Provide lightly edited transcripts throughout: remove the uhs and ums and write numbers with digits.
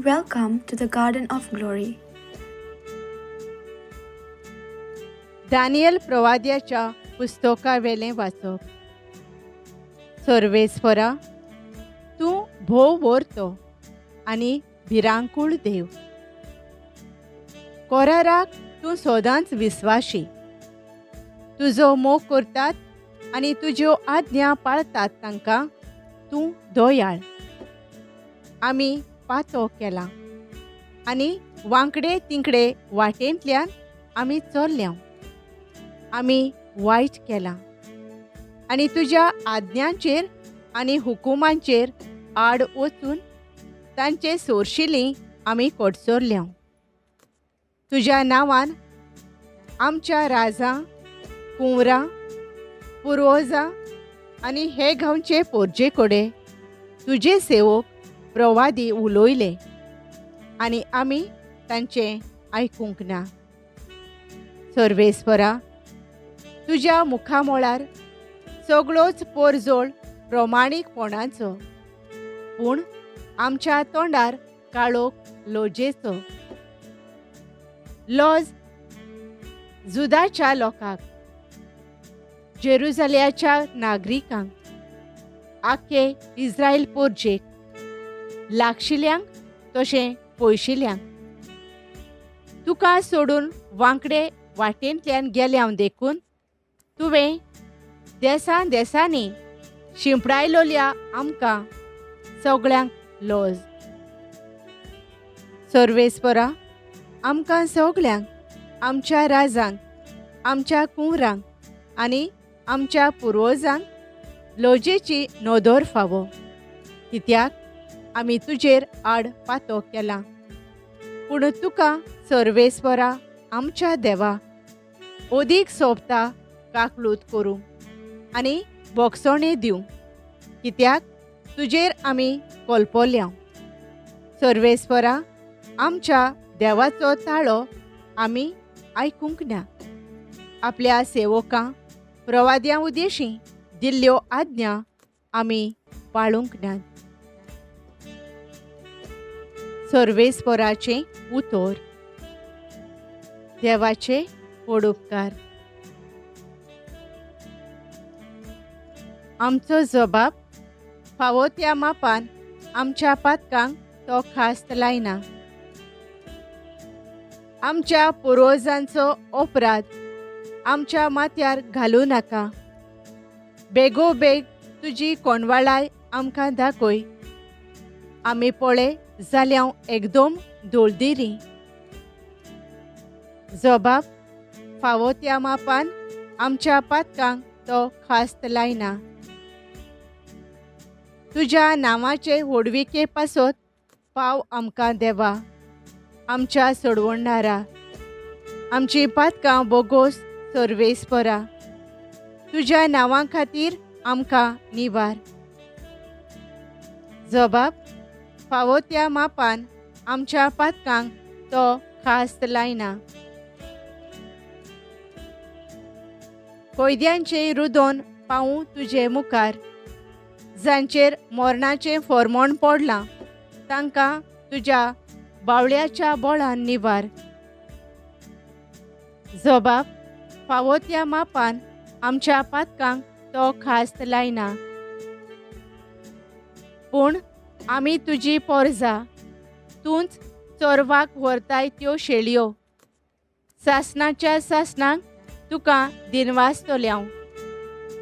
Welcome to the Garden of Glory. Daniel प्रवाद्याच्या पुस्तकावेलें वाचप. सर्वेस्परा, तूं भोव व्हरतो आनी भिरांकूळ देव. कोराराक तूं सदांच विस्वाशी. तुजो मोग करतात आनी तुज्यो आज्ञा पाळतात तांकां तूं दयाळ. आमी पातो केला आनी वांकडे तिंकडे वाटेंतल्यान आमी चल्ल्या. आमी वायट केलां आनी तुज्या आज्ञांचेर आनी हुकुमांचेर आड वचून तांचे सोरशिलीं आमी कोडसरल्या. तुज्या नांवान आमच्या राजां, कुंवरां, पुर्वजां आनी हे गांवचे पोरजे कडेन तुजे सेवक प्रवादी उलयले आनी आमी तांचें आयकूंक ना. सर्वेस्परा, तुज्या मुखामळार सगळोच पोरजोळ प्रमाणीकपणाचो, पूण आमच्या तोंडार काळोख लोजेचो. लॉज जुदाच्या लोकांक, जेरुजाल्याच्या नागरिकांक, आख्खे इस्रायल पोरजेक, लागशिल्यांक तशें पयशिल्यांक. तुका सोडून वांकडे वाटेंतल्यान गेल्या देखून तुवें देसान देसांनी शिंपडायलोल्या आमकां सगळ्यांक लॉज. सर्वेस्परा, आमकां सगळ्यांक, आमच्या राजांक, आमच्या कुंवरांक आनी आमच्या पुर्वजांक लजेची नदर फावो, कित्याक आमी तुजेर आड पातो केला. पूण तुका सर्वेस्परा आमच्या देवा अदीक सोबता काकलूत करूं आनी बोगसणें दिवं, कित्याक तुजेर आमी कोलपोल्या. सर्वेस्परा, आमच्या देवाचो ताळो आमी आयकूंक ना. आपल्या सेवकां प्रवाद्यां उद्देशी दिल्ल्यो आज्ञा आमी पाळूंक नात. सर्वेस्पराचें उतर. देवाचे वडुपकार. आमचो जबाब फावो त्या मापान आमच्या पातकांक तो खास्त लायना. आमच्या पुर्वजांचो अपराध आमच्या माथ्यार घालूं नाका. बेगोबेग तुजी कोणवाळाय आमकां दाखय. आमी पळय जाल्यार एकदम दोळदिरी. जबाब फावो त्या मापान आमच्या पातकांक तो खास्त लायना. तुज्या नांवाचे व्हडविके पासत पाव आमकां देवा, आमच्या सोडवणारा. आमची पातकां बोगोस सर्वेस्परा, तुज्या नांवा खातीर आमकां निवार. जबाब फावो त्या मापान आमच्या पातकांक तो खास्त लायना. कैद्यांचें रुदोन पावूं तुजे मुखार, जांचेर मरणाचें फॉर्मोण पडलां तांकां तुज्या बावळ्याच्या बोळान निवार. जबाब फावो त्या मापान आमच्या पातकांक तो खास्त लायना. पूण आमी तुजी पोरजा, तूंच चोरवाक व्हरताय त्यो शेळयो. सासणाच्या सासणाक तुका दिनवासतल्यांव,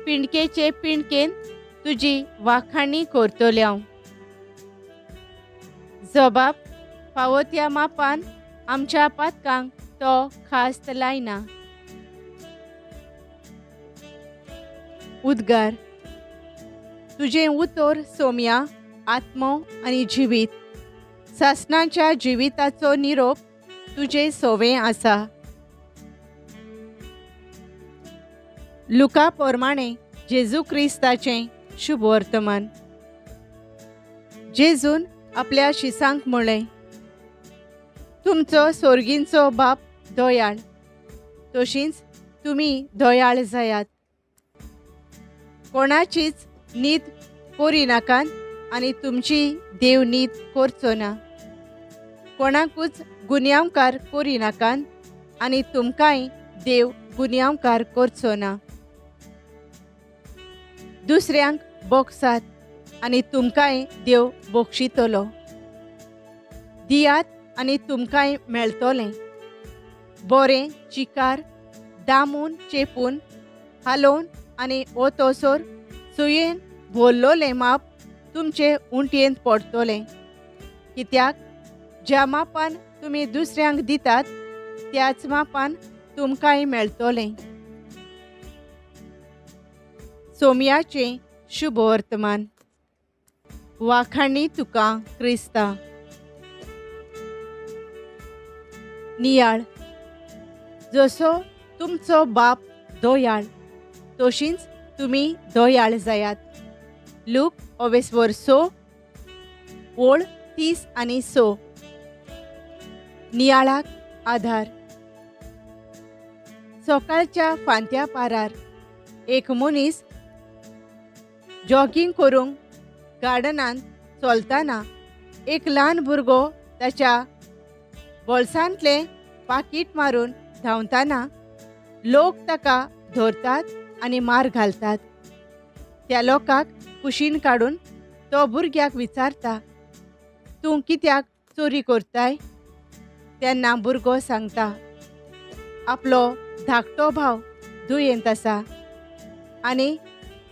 पिंडकेचे पिंडकेन तुजी वाखाणी करतल्यांव. जबाब फावो त्या मापान आमच्या पातकांक तो खास्त लायना. उद्गार. तुजें उतर सोम्या आत्मो आनी जिवीत, सासणाच्या जिविताचो निरोप तुजें सोवें आसा. लुका प्रमाणे जेजू क्रिस्ताचें शुभ वर्तमान. जेजून आपल्या शिसांक म्हळें, तुमचो सोर्गींचो बाप दयाळ, तशींच तुमी दयाळ जायात. कोणाचीच नीत करिनाकात आनी तुमची देव नीत करचो ना. कोणाकूच गुन्यांवकार करिनाकात आनी तुमकांय देव गुन्यांवकार करचो ना. दुसऱ्यांक बोगसात आनी तुमकांय देव बक्षितलो. दियात आनी तुमकांय मेळटलें. बरें चिकार दामून चेपून हालोवन आनी ओतोसर सुयेन भरलोलें माप तुमचे उंटयेंत पडटलें. कित्याक ज्या मापान तुमी दुसऱ्यांक दितात त्याच मापान तुमकांय मेळटलें. सोमयाचें शुभवर्तमान. वाखाणी तुका क्रिस्ता. नियाळ. जसो तुमचो बाप दोयाळ तशींच तुमी दोयाळ जायात. लूक ओवेस्वर 6 ओळ 30 आनी 6. नियाळाक आधार. सकाळच्या फांत्या पारार एक मनीस जॉगींग करूंक गार्डनांत चलतना एक ल्हान भुरगो ताच्या बोल्सांतलें पाकीट मारून धांवतना लोक ताका धरतात आनी मार घालतात. त्या लोकांक कुशीन काडून तो भुरग्याक विचारता, तूं कित्याक चोरी करताय? तेन्ना भुरगो सांगता, आपलो धाकटो भाव दुयेंत आसा आनी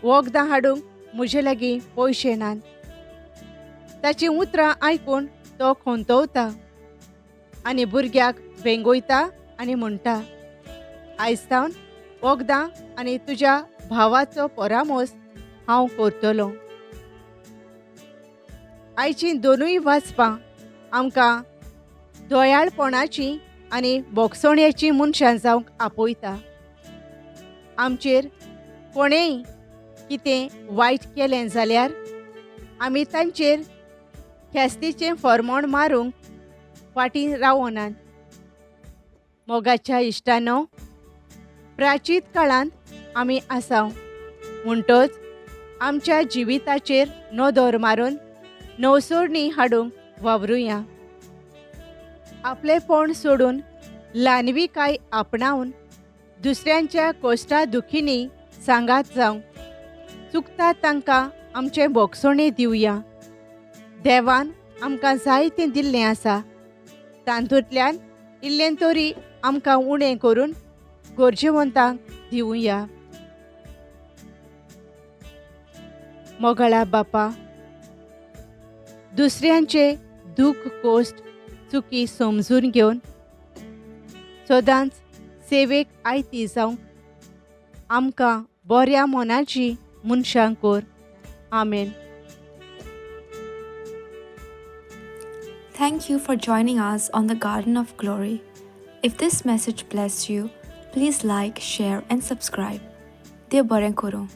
वखदां हाडूंक म्हजे लागीं पयशे नात. ताचीं उतरां आयकून तो खोंतवता आनी भुरग्याक वेंगयता आनी म्हणटा, आयज सावन वखदां आनी तुज्या भावाचो परामोस हांव करतलो. आयचीं दोनूय वाचपां आमकां दयाळपणाची आनी बोगसोण्याची मनशां जावंक आपयता. आमचेर कोणेय कितें वायट केलें जाल्यार आमी तांचेर ख्यास्तीचें फॉर्मोण मारूंक फाटीं रावनात. मोगाच्या इश्टानो, प्राचीत काळांत आमी आसाव म्हणटच आमच्या जिविताचेर नदर मारून नवसोरणी हाडूंक वावरुया. आपलेपण सोडून ल्हानविकाय आपणावन दुसऱ्यांच्या कोश्टा दुखींनी सांगात जावंक चुकता तांकां आमचें बोगसोणें दिवया. देवान आमकां जायतें दिल्लें आसा, तातूंतल्यान इल्लें तरी आमकां उणें करून गरजेवंतांक दिवया. मोगाळा बापा, दुसऱ्यांचे दूख कोश्ट चुकी समजून घेवन सदांच सेवेक आयती जावंक आमकां बऱ्या मनाची मनशां कर. आमेन. Thank you for joining us on the Garden of Glory. If this message blessed you, please like, share, and subscribe. देव बरें करूं.